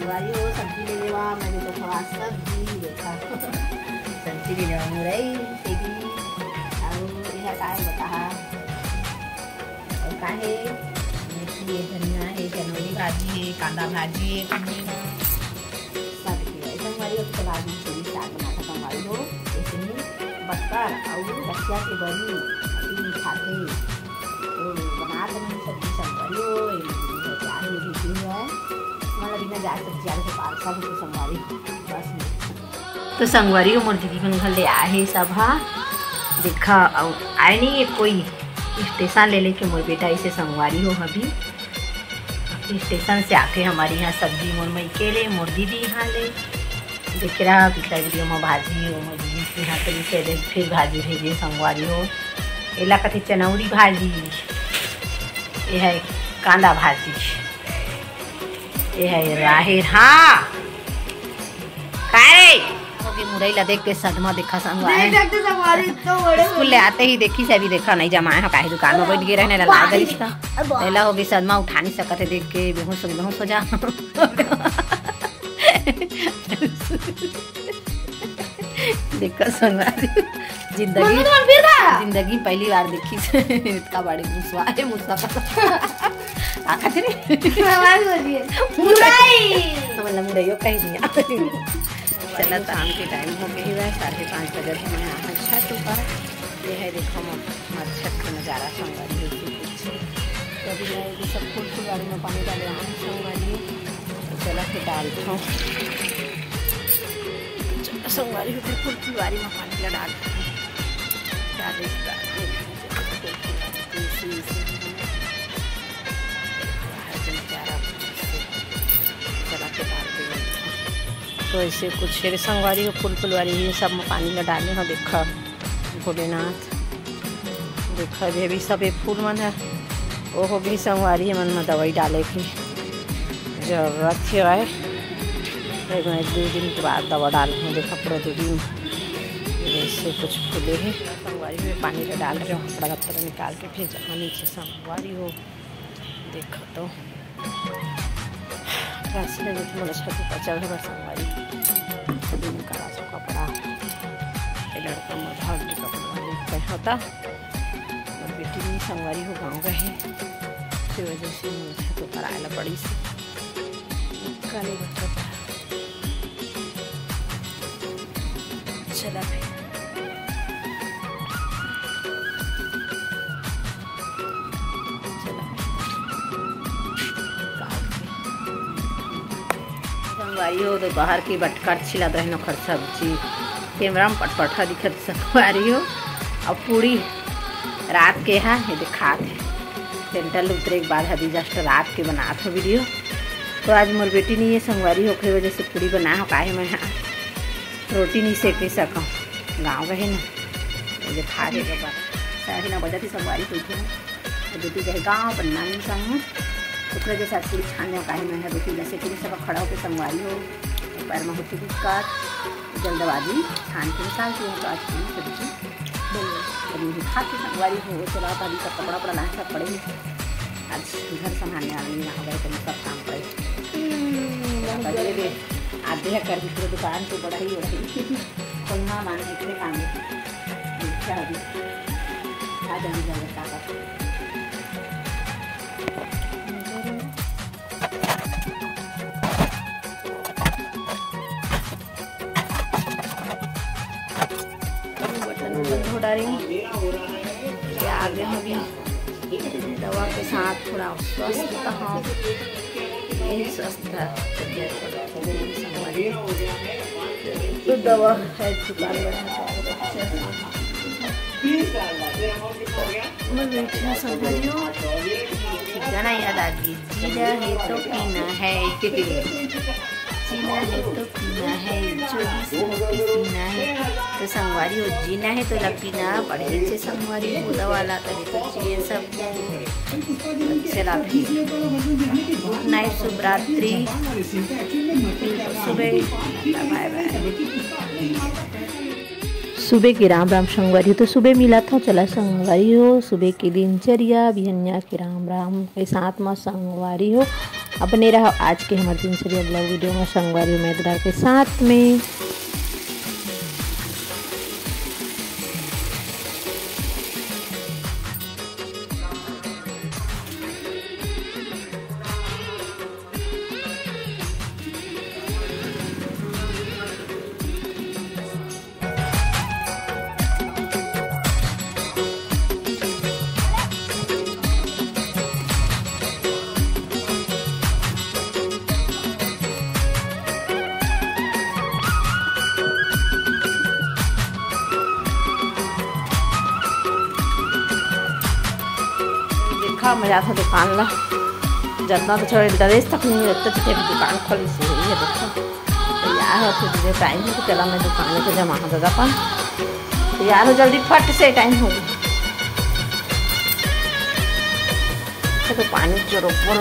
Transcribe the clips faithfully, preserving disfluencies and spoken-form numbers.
भाई, वो सब्जी ले लेवा, मैं तो थोड़ा सब्जी देखा। सब्जी ले लेवा, मुरई, तेगी, अउ एहा काय बताहा? अउ का हे? मेथी हे, धनिया हे, चनौरी भाजी हे, कांदा भाजी हे, कुंदरी हे। सब के भाई, संगवारी, अब चला दी थोड़ी साग बना के संगवारी हो। इसमें बक्कर अउ रसिया के बरी, अभी खाते। तो बना तो नहीं सब्जी संगवारी हो, ये क्या है, ये भी है। मतलब बिना जाए सब्जी आलू के पालसा हो तो संगवारी हो, बस नहीं। तो संगवारी हो, मोर दीदी मन घर ले आए हे सब हा। देखा, अउ आए नहीं है कोई, स्टेशन ले लेके मोर बेटा इसे संगवारी हो अभी। स्टेशन से आके हमर इहाँ सब्जी मोर मइके ले, मोर दीदी इहाँ ले। देखे रहा पिछला वीडियो में भाजी, वो मोर दीदी के इहाँ से, से दे, फिर भाजी भेजे संगवारी हो। एला कथे चनौरी भाजी, ये है कांदा भाजी, ये है राहेर। हाँ, काय? ओके, मुरई ला देख के सदमा देखा संगवारी। देख, देख के संगवारी, इतना बड़े स्कूल ले आते ही देखी से अभी देखा नहीं जमाए हो, काहे दुकान में बैठ गए रहने ला, लाग रही था। अब एला हो गई सदमा, उठा नहीं सकत है देख के, बेहोश हो, बेहोश हो जा। देखा संगवारी, जिंदगी, मम्मी, तुम फिर रहा? जिंदगी पहली बार देखी से इतना बड़े मुसवा, अरे मुसवा का आ खातिर रे? आवाज हो रही है। मुरई। तो मतलब मुरैयो कहीं नहीं आ। चला, शाम के टाइम हो गई है, साढ़े पाँच बजे से मैं यहाँ छत ऊपर। ये है, देखो, मच्छर का नज़ारा संगवारी हो। तो अभी मैं ये सब फूल फुलवारी में पानी डाले आऊँ संगवारी। तो चला फिर डालते हूँ। चला संगवारी हो, फिर फूल फुलवारी में पानी ला डालते हूँ। डाले, डाले, फूल फुलवारी, तुलसी, तुलसी। चला के डाल दे। तो ऐसे कुछ रे संगवारी हो, फूल फुलवारी ही सब में पानी ला डाले हो। देखा भोलेनाथ, देखा अभी, अभी सब ये फूल मन है, ओहो भी संगवारी मन में दवाई डाले के जरूरत है। एक दो दिन के बाद दवा डाल हूँ। देखा पूरा दो दिन ऐसे कुछ फूले है। संगवारी में पानी ला डाल रहे हो, कपड़ा लत्ता निकाल के फिर जहाँ नीचे संगवारी हो। देखा तो राशि लगे तो मोला छत ऊपर चढ़े बर संगवारी। सभी में करा सो कपड़ा, ये लड़का मोर भाग के कपड़ा नहीं पहनता। और बेटी नहीं संगवारी हो गाँव गए, तो वजह से मोला छत ऊपर आए ला पड़ी से। काले बच्चा चला भाई। चला। संगवारी हो, तो बाहर की बटकर छिला दे नोखर सब्जी। कैमरा में पटपटा दिखत संगवारी हो। अब पूरी रात के हा, ये दिखात है। सेंटर उतरे के बाद अभी just रात के बनात हो वीडियो। तो आज मोर बेटी नहीं है संगवारी हो, ओकरे वजह से पूरी बना हो, काहे मैं हा रोटी नहीं सेके सकम, गाँव गए ना, ये खा के जब साढ़े नौ बजे थी संगवारी हुई थी ना, तो बेटी गए गाँव पर नानी संग, ओकरे जैसे आज पूरी छान जाओ, काहे मैं हा रोटी ला सेके नहीं सकम, खड़ा होके संगवारी हो, पैर में होती दिक्कत, जल्दबाजी छान के निकाल के तो आज पूरी सब्जी बनी। अभी ये खा के संगवारी हो, चला तो अभी सब कपड़ा उपड़ा लाना सब पड़े। आज घर संभालने वाला नहीं रहा, वही तो सब काम पड़े। हम्म, बहुत बदले दे, आधे कर दी पूरे दुकान को बढ़ाई हो रही। खोलना मान के इतने काम है। अच्छा, अभी आ जल्दी जल्दी का कर। बर्तन उर्तन धो डारेंगे। ये आ गए अभी दवा के साथ थोड़ा स्वस्थ तो हाँ, यही स्वस्थ था। तो दवा है दुकान में। मैं बैठी हूँ संभालियो। गाना याद आ गई। जीना है तो पीना है, जीना है तो पीना है, जो भी सुन के पीना है। तो संगवारी हो, जीना है तो ला पीना पड़े। इसे संगवारी हो, दवा ला करे तो जिए सब। चला फिर, गुड नाइट, शुभ रात्रि, सुबह, बाय बाय। सुबह के राम राम संगवारी हो, तो सुबह मिला था, चला संगवारी हो, सुबह के दिनचर्या, बिहनिया के राम राम के साथ में संगवारी हो। अब बने रहो आज के हमर दिनचर्या vlog video में संगवारी हो मैदा डाल के साथ में। देखा, मैं जात हूँ दुकान ला, जतना तो छोड़, ड्रेस तक नहीं मिलता, तो फिर दुकान खोली से यही है। देखो, तैयार होते तुझे टाइम हो, तो चला मैं दुकान को जमा हो दादा अपन। तैयार हो जल्दी, फट से टाइम हो गया। तो पानी चोरो बोल।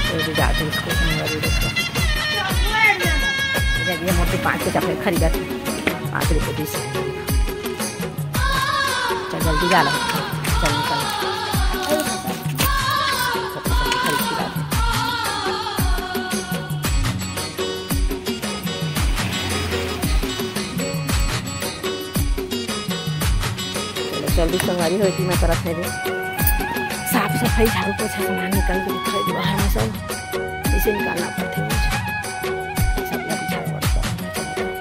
ये भी जाते इसको संगवारी देखो। जब ये मोटी पाँच के चकले खरीदा थी, पाँच रुपये बीस है। चल जल्दी जा लो, चल निकल। खरीद के लाते। चलो, जल्दी संगवारी हो, इतनी मैं करत है रे। साफ सफाई, झाड़ू पोछा, सामान निकाल के दिखाई दे बाहर में सब। इसे निकालना पड़ता है मुझे। सब लोग झाड़ू पोछा करना चाहते हैं।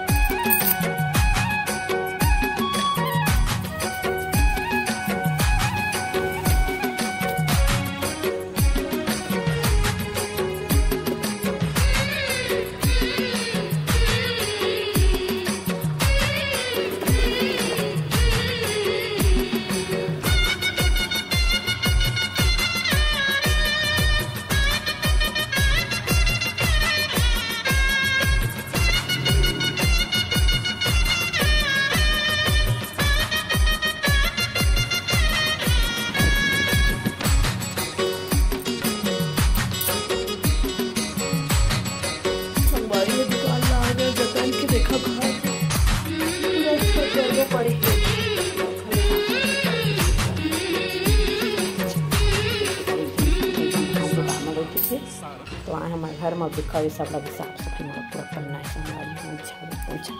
संगवारी हो दुकान ला आ गए, जतन के देखा घर पूरा अच्छा करना पड़ी है। तो आए हमारे घर में दिखा, ये सब लगे साफ सफाई में पूरा करना है। संगवारी हो झाड़ू पोछा,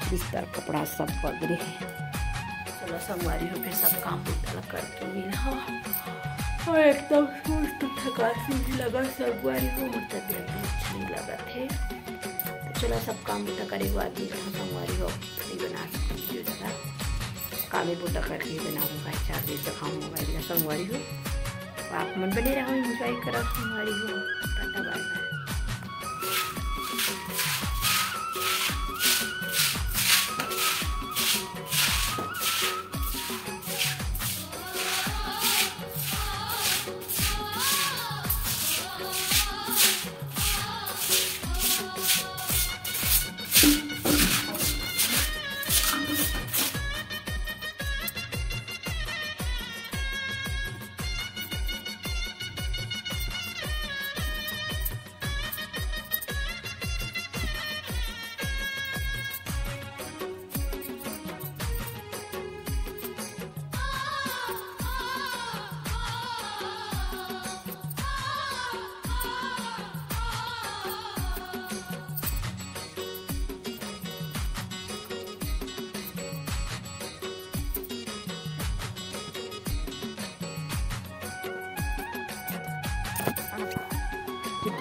बिस्तर कपड़ा सब बगरे है। चलो संगवारी हो, फिर सब काम बुता ला करके मिला और एकदम सुस्त थकान से भी लगा संगवारी हो, मोर तबियत भी अच्छा नहीं लगा थे। तो चलो सब काम बुता करे के बाद मिलता संगवारी हो, नहीं बना सकती वीडियो ज़्यादा। काम ही बुता करके ही बनाऊँगा, चार दिन से खाऊँ मोबाइल ला संगवारी हो। आप मन बने रहो, एंजॉय करो संगवारी हो। टाटा बाय बाय।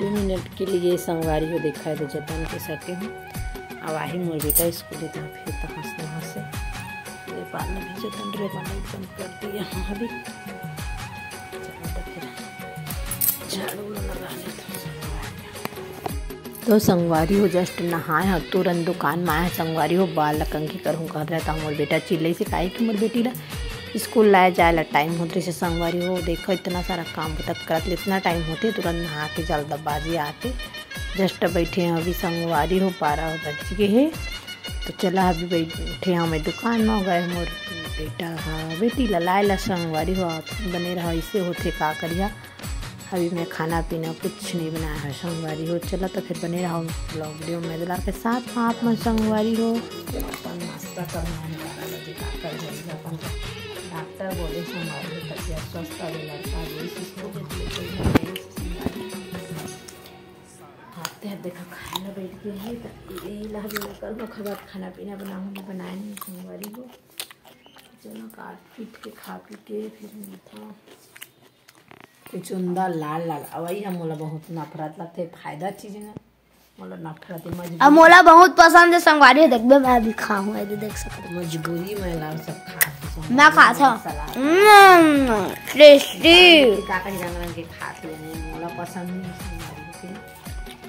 दो मिनट के लिए संगवारी हो देखा है तो जतन के सके हूँ। अब आही मोर बेटा स्कूल ले, तो फिर तो हंसने हंसे। ये पार्लर भी जतन रे, पार्लर बंद कर दिया अभी। चलो तो फिर झाड़ू लगा लेते हैं। तो संगवारी हो जस्ट नहाए ह, तुरंत दुकान में आए ह। संगवारी हो बाल ला कंघी करहूँ कहत रहता हूँ, मोर बेटा चिल्लई से काहे कि मोर बेटी ला स्कूल लाए जाए ला टाइम होत रहिसे। संगवारी हो देखो इतना सारा काम बुता करत ले इतना टाइम होते, तुरंत नहा के जल्दबाजी आके जस्ट बैठे हैं अभी संगवारी हो, बारह बज गए है। तो चला अभी बैठे हैं मैं दुकान में, गए मोर बेटा ह बेटी ला लाए ला। संगवारी हो आप बने रहो, ऐसे होते का करिया। अभी मैं खाना पीना कुछ नहीं बनाया है संगवारी हो। चला तो फिर बने रहो vlog video में दुलार के साथ। हाँ, आप मन संगवारी हो, अपन नाश्ता करना है, बारह बजे का कर जाएगा अपन। डॉक्टर बोले संगवारी हो, तबीयत स्वस्थ है लड़का, यही चीज को देख लेते हैं, यही चीज संगवारी। आते हैं, देखा खाए ला बैठ गए हैं, तो यही ला भी निकल लो, खबर खाना पीना बनाऊंगी, बनाए नहीं संगवारी हो। चलो काट पीट के खा पी के फिर मिलता हूँ। चुचुंदा लाल लाल, अवई ह मोला बहुत नफरत लगथे, फायदा चीज ना, मोला नफरत है, मजबूरी। अब मोला बहुत पसंद है संगवारी, देखबे मैं भी खाहूँ, ये देख सकते। मजबूरी में लाल सब खा। मैं खात हूँ। सलाद। हम्म, tasty। का कहीं रंग रंग के खात लेने, मोला पसंद नहीं है संगवारी के,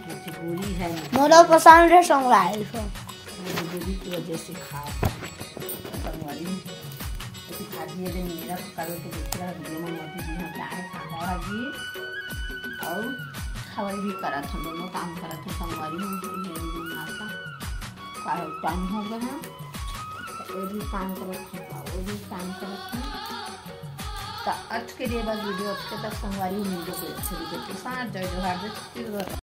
मजबूरी है। मोला पसंद है संगवारी को। मजबूरी की वजह से खा संगवारी। ऐसे खा दिए दिन मेरा कल के देख रहा वीडियो में मोदी जी हम चाय खाना भाजी और खवाई भी करत हम, दोनों काम करत हम संगवारी। हम ये भी नाश्ता का टाइम हो गया है, तो ये भी काम करत हम, वो भी काम करत हम। तो आज के लिए बस वीडियो अच्छे तक संगवारी, मिलते कोई अच्छे वीडियो के साथ। जय जोहार, जय छत्तीसगढ़।